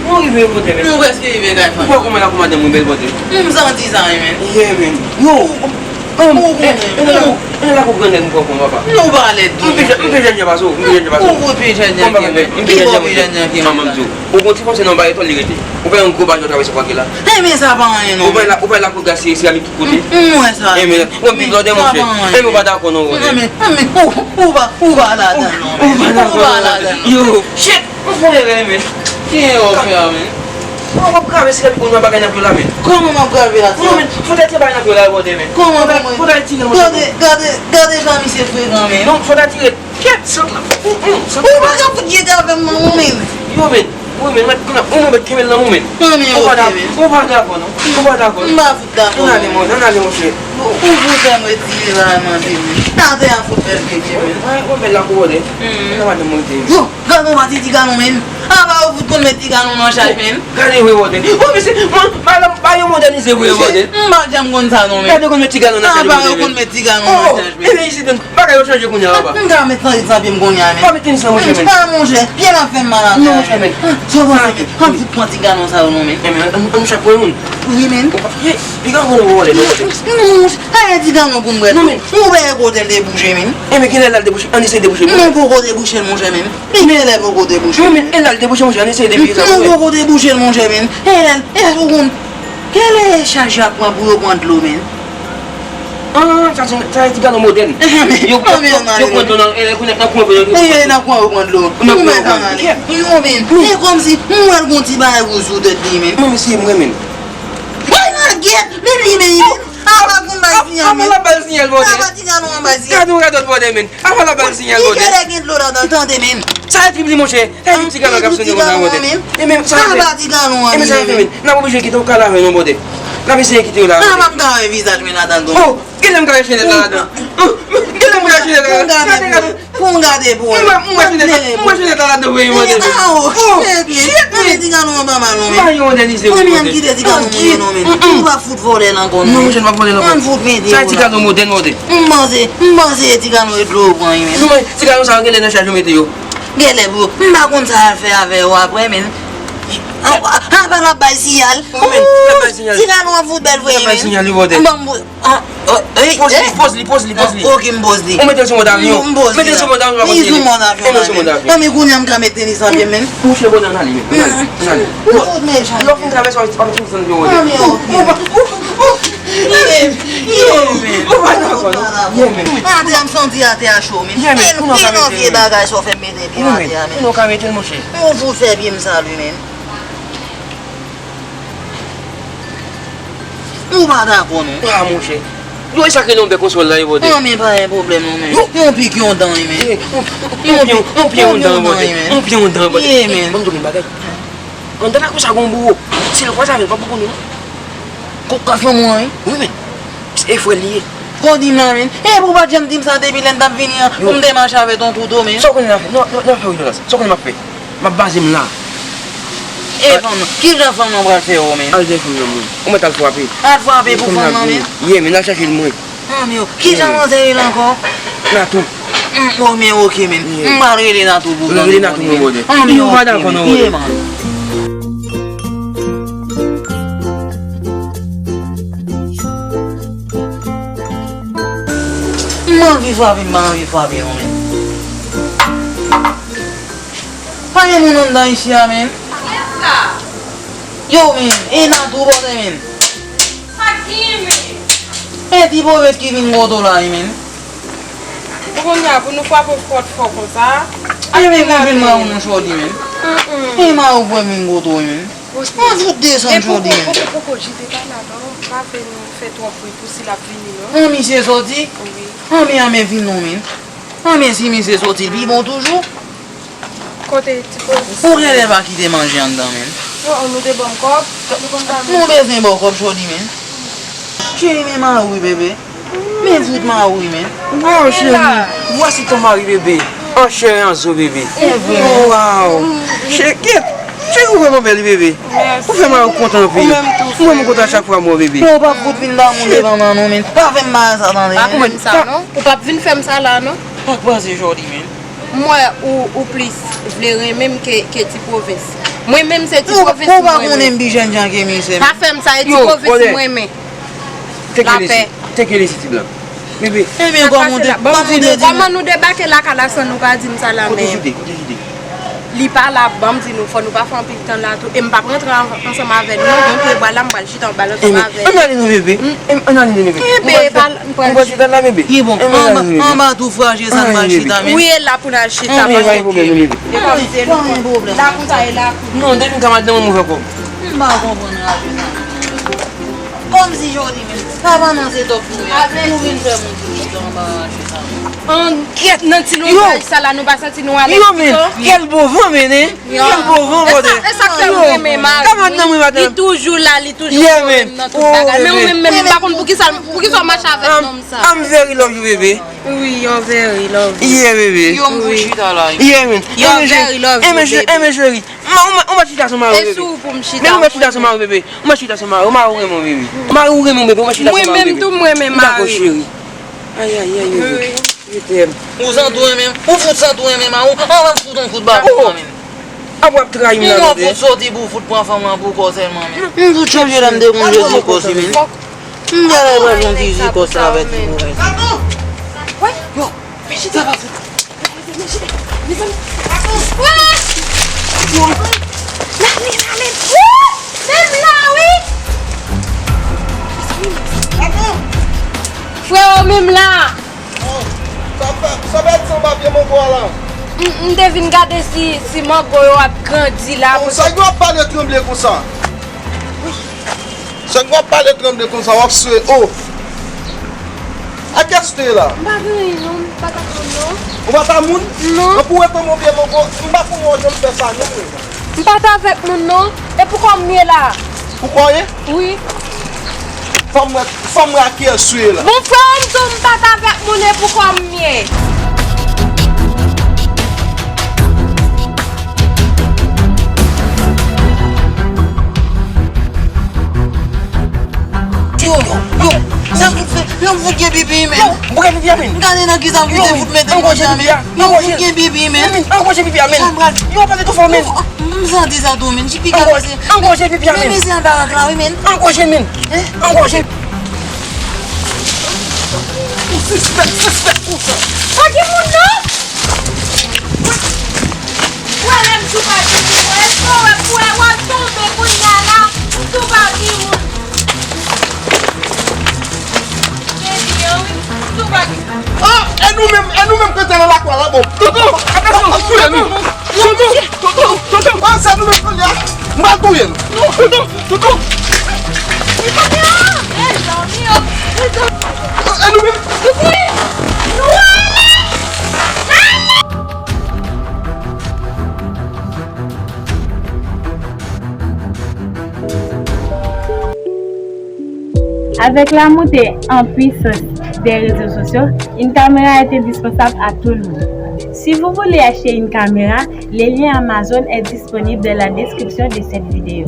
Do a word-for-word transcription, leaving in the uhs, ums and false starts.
Mwen rive, bòdè, men. Nou prèske rive kay fanmi. Ou wè kòman lakou madanm mwen bèl, bòdè? M santi sa, wi, men. Yeah, men. Yo, e, e, e, e, e, lakou grannèg m pran kòman, papa. Nou pa lèd tou. M pi jèn, m pi jèn jan pase w, m pi jèn jan pase w. Ou pi jèn jan ke mwen. Ki bò pi jèn jan ke mwen, chèf? Ou gon ti fonse nan bagay tòl li rete. Ou pa yon gwo bajò travèse pòt la. Enben sa pa anyen non. Ou pa la, ou pa la kou gaz seramik tout kote. M wè sa. Enben, ou pi blòdè, monchè. Enben ou pa dakò non, bòdè. Enben, enben, ou, ou pa, ou pa ladan non. Ou pa dakò non, bòdè. Yo, shit. Ou fè erè, men. Ki erè w fè a, men? Kòman w ap grave si l ap konn bagay nan pye w la, men? Kòman m ap grave la, non, men, fò w ta tire bagay nan pye w la, bòdè, men. Kòman pou mwen? Fò w ta tire, monchè. Gade, gade, gade jan misye frekan, men. Non, fò w ta tire. Kèt, sot la. Ou, ou, sot la. Ou pa ka fout jete avè m, non, men. Yo, men. Wi, men, mèt, ou mèt kenbe l nan men w, men. Ou pa dakò, ou pa dakò, non. Ou pa dakò, non. M pa fout dakò. Ann ale, monchè. Ou pou fè m retire la, mande, men. Atè a fout bèl bebe, men. Mwen, mwen bèl la pou wòde. Nan madanm mwen te. Yo, gade yon pati ti galon, men. Apa yo fout konn met ti galon nan chaj, men. Gade vre wòde. O, mesye, mwen, ba, ba yo mòdènize vre wòde. M pa janm konn sa, non, men. Gade yo konn met ti galon nan chaj, apa yo konn met ti galon nan chaj, men. Ebyen, isit, men, bagay yo chanje kounye a, papa. M ka met tenis nan pye m kounye a, men. Pa met tenis nan, monchè, men. Pa, monchè, pye m ap fè m mal atè a, men. Sa w panse, men? Ann fout pran ti galon sa yo, non, men. Enben, ann, ann chak pran yon moun. Wi, men. Piga pou nou wòde, nou wòde. Non, monchè, pa gen ti galon pou m bwè. Non, men. Ou wè kote l debouche, men. Enben, genlè l al debouche, ann eseye debouche, men. Non, poko debouche l, monchè, men. Genlè poko debouche. Non, men, e l al debouche, monchè, ann eseye debouche sa, monchè. Non, poko debouche l, monchè, men. E l, e l, ou konn. Genlè chaj yo ap pran pou yo pran dlo, men. Ah, sa se, sa se ti galon modèn. Yo, yo, yo pran dlo nan, e, kounye a nan kouran pou yo. E, nan kouran pou pran dlo. Ou mèt ann ale. Yo, men, e kòmsi, m wè l gon ti bagay wouj sou tèt li, men. Mwen, mesye, mwen menm. Ay, nan gèt, men li, men li, men. Apa gon bay sinyal, men. Apa l ap bay sinyal, bòdè. Apa ti galon an bay sinyal. Gade yon radòt, bòdè, men. Apa l ap bay sinyal, bòdè. Li genlè gen dlo ladan, tande, men. Sa e trip li, monchè. Sa e trip li, monchè. Sa e trip ti galon an, bòdè. E men, sa e trip. Apa ti galon an, men. N ap oblije kite w ka lave non, bòdè. N ap eseye kite w la, bòdè. Apa m ka wè vizaj mwen ladan, gon. Oh, genlè m ka wè chenèt la ladan. Oh, genlè m ka wè chenèt la ladan. Gade, gade. Pou m gade pou wè. M wè, m wè chenèt la, m wè chenèt la ladan vre, bòdè. Oh, shit, men. Ti galon an pa mal, non, men. Ba yo mòdènize, bòdè. Ann kite ti galon mwen, non, men. Ou pa fout vòlè l ankò, non. Non, monchè, m pa vòlè l ankò. Ann fout mete yo la. Sa e ti galon modèn, bòdè. M panse, m panse e ti galon e dlo yo pran, men. Non, men, ti galon sa yo genlè nan chaj yo mete yo. Genlè pou yo. M pa konn sa y al fè avè yo apre, men. Apa l ap bay siyal. Wi, men, l ap bay siyal. Ti galon an fout bèl vre, men. L ap bay siyal, wi, bòdè. Ban m pou, ah, oh, eh, poz li, eh? Poz li, poz li, poz li. Ok, m poz li. Ou mete l sou mòd avyon. M poz li. Mete l sou mòd avyon, pa kontinye. Li sou mòd avyon la, men. Mete l sou mòd avyon. Ann, men kounye a m ka met tenis nan pye m, men. Monchè, bòdè, ann ale, men. Ann ale, ann ale. Lè w fin travèse, w ap, w ap, w ap, w ap, w ap, w ap, w ap, w ap, w ap, Ye, men. Ye, men. Ou pa dakò, non? Ye, men. Atè a, m santi atè a cho, men. Ye, men. Kounye a w ka mete l, men. Vye bagay sa w fè m mete pye m atè a, men. Kounye a w ka mete l, monchè. Ou fout fè pye m sal, wi, men. Ou pa dakò, non? Ah, monchè. Yo, e sa k rele yon bèk yon sòl la, wi, bòdè. Non, men pa gen pwoblèm, non, men. Yon pik yon dan, wi, men. Yon pye, yon pye yon dan, bòdè. Yon pye yon dan, bòdè. Ye, men. Ban m di w yon bagay. Anndan lakou sa gon bouwo. Si l kwaze avè l, pa pou konnen non. Kòk ka fanm ou an, wi. Wi, men. E frè l li ye. Kò di m la, men. E pou w pa t janm di m sa depi lè n t ap vini an, pou m te mache avèk yon kouto, men. Sa w konnen n ap fè? Non, non, non, fè wi, Jonas. Sa w konnen m ap fè? M ap baze m la. E fanm nan, kijan fanm nan pral fè w, men? Al jwenn fanm nan, mwen. Ou mèt al frape. Al frape pou fanm nan, men? Ye, men, al chache l, mwen. Anmyo, kijan manzè rele ankò? Natou. Mm, oh, men oke, men. M pral rele Natou pou tande. Rele Natou pou tande. Anmyo, oke, men. Ye, man. M anvi frape, m pa anvi frape, non, men. Pa gen moun anndan isi a, men. Yo, men, e Natou bòdè, men. Sa k genyen, men? E ti pwovens ki vin kote w la, wi, men. Pou kounye a, pou nou frape pòt fò konsa. E men, pou vin mari w, non, Chòdi, men. E mari w pou vin kote w, men. An fout desann, Chòdi, men. Poko, poko, poko, jete pa la, non. Pa vle nou fè twòp bri pou si l ap vini, non. An misye sòti? Wi. An men, an men, vin non, men. An men, si misye sòti, l pi bon toujou. Kote ti pwovens? Ou genlè pa kite manje anndan, men. Non, nou te ban m kòb, nou konn ba m. Nou bezwen ba w kòb, Chòdi, men. Cheri, men mari w, bebe. Men fout mari w, men. Wow, chérie, voici ton mari, bébé. En chair et en os, bébé. Wow. Chekèt. Cheri, ou vrèman bèl, wi, bebe. Mèsi. Ou fè mari w kontan anpil. Ou menm tou, frè. Mwen, mwen kontan chak fwa m wè w, bebe. Ou p ap fout vin damou devan m, non, men. Pa fè m bagay sa, tande, men. Pa fè m sa, non. Ou p ap vin fè m sa la, non. Sa k pase, Chòdi, men? M wè ou, ou plis vle renmen m ke, ke ti pwovens. Mwen menm se ti pwovens mwen renmen. Ou pa konnen m pi jènjan ke misye. Pa fè m sa, e ti pwovens mwen renmen. Lapè. Teke li isi, ti blan. Bebe. Ebyen, kòman ou te, kòman ou te di nou? Kòman nou debake lakay la san nou pa di m sa la menm? Kote Jide? Kote Jide? Li pa la, ban m di nou, fò nou pa fè anpil tan la tou. E m p ap rantre an-, ansanm avè nou non, donk lè m pral la, m pral chita anba l ansanm avè l. Ann ale non, bebe. Ann ale non, bebe. Bebe, pa l, m pral chita la, bebe. Ki bon, anba, anba tou fraje sa, m pral chita, men. Wi, e la pou n al chita, pa gen pwoblèm, bebe. E pa vide nou. La konsa, e la pou nou. Non, depi m ka madanm mwen, m ouvè kò m. M pa konprann raje sa. Kòmsi jodi menm, pa pandan se tòp nou ye, nou vin fè moun tounen anba raje sa. Ankyèt, nan ti lonbraj sa la, nou pa santi nou alèz pito? Yo, men, kèl bon van, men, hein? Kèl bon van, brother. E sa k fè m renmen mari m, wi. Li toujou la, li toujou nan tout bagay. Men ou menm, menm, m pa konn poukisa, poukisa w mache avèk nonm sa. I'm very love you, baby. Wi, you're very love you. Yeah, baby. Yo, m pou chita la. Yeah, man. You're very love you, baby. Enben, cheri. Ou mèt chita sou mari w, bebe. E sou ou pou m chita. Men ou mèt chita sou mari w, bebe. Ou mèt chita sou mari w. Mari w renmen w, bebe. Mari w renmen w, bebe. Ou mèt chita sou mari w, bebe. Mwen menm tou, mwen renmen mari. Dakò, cheri. Ay, ay, ay, ay, ay. Je t'aime. Ou santi w renmen m? Ou fout santi w renmen mari w? Anvan m fout yon kout baton nan men m. Apre w ap trayi m la, tande. Yon kout soti pou w fout pran fanm lan pou kò w sèlman, men. M fout chanje la, m te konn jezi kò si, men. M genlè pral fè yon ti jezi kò sa avèk ti bourèt. Yo, men chita pa fout. Mezanmi. Wè! Yo. Mezanmi, mezanmi. Wè! Menm la, wi! Freo, menm la! Oh, sa fè, sa fè san pa pye mango a la. M, m te vin gade si, si mango yo ap grandi la. Oh, sa yo ap pale tranble konsa? Wi. Sa w ap pale tranble konsa, w ap swe o. A kiyès ou te ye la? M pa gen anyen non, m pa t ak moun non. Ou pa t ak moun? Non. Ann pou wè kòman w byen poko, m pa konnen w janm fè sa non. M pa t avèk moun non. E poukò m ye la? Poukò w ye? Wi. Fò m wè, fò m wè a kiyès ou ye la. Bon, frè m tou, m pa t avèk moun e poukò m ye. Yo, yo, yo, sa fout fè? Yo, m fout gen pipi, men. Yo, bwè pipi a, men. Gade nan kisa m fout, fout mete m konsa, men. Yo, m fout gen pipi, men. Angoje pipi a, men. Yo, pale tou fò, men. M santi sa tou, men. Pipi ka pase. Angoje pipi a, men. Men, men se anba rad la, wi, men. Angoje, men. Angoje. Ou sispèk, sispèk konsa. Pa gen moun, non. Wè lè m tou pa gen moun, èske w wè pou wè w ap tonbe kounye a la, m tou pa gen moun. Gen li an wi, m tou pa gen. Ah, e nou menm, e nou menm k rete nan lakwa la, bon. Tonton, atansyon, tonton, tonton, tonton, tonton. Ah, se nou menm kounye a. M pral touye l. Non, tonton, tonton. Mezanmi, oh, mezanmi. E nou menm. Avec la montée en puissance des réseaux sociaux, une caméra est indispensable à tout le monde. Si vous voulez acheter une caméra, le lien Amazon est disponible dans la description de cette vidéo.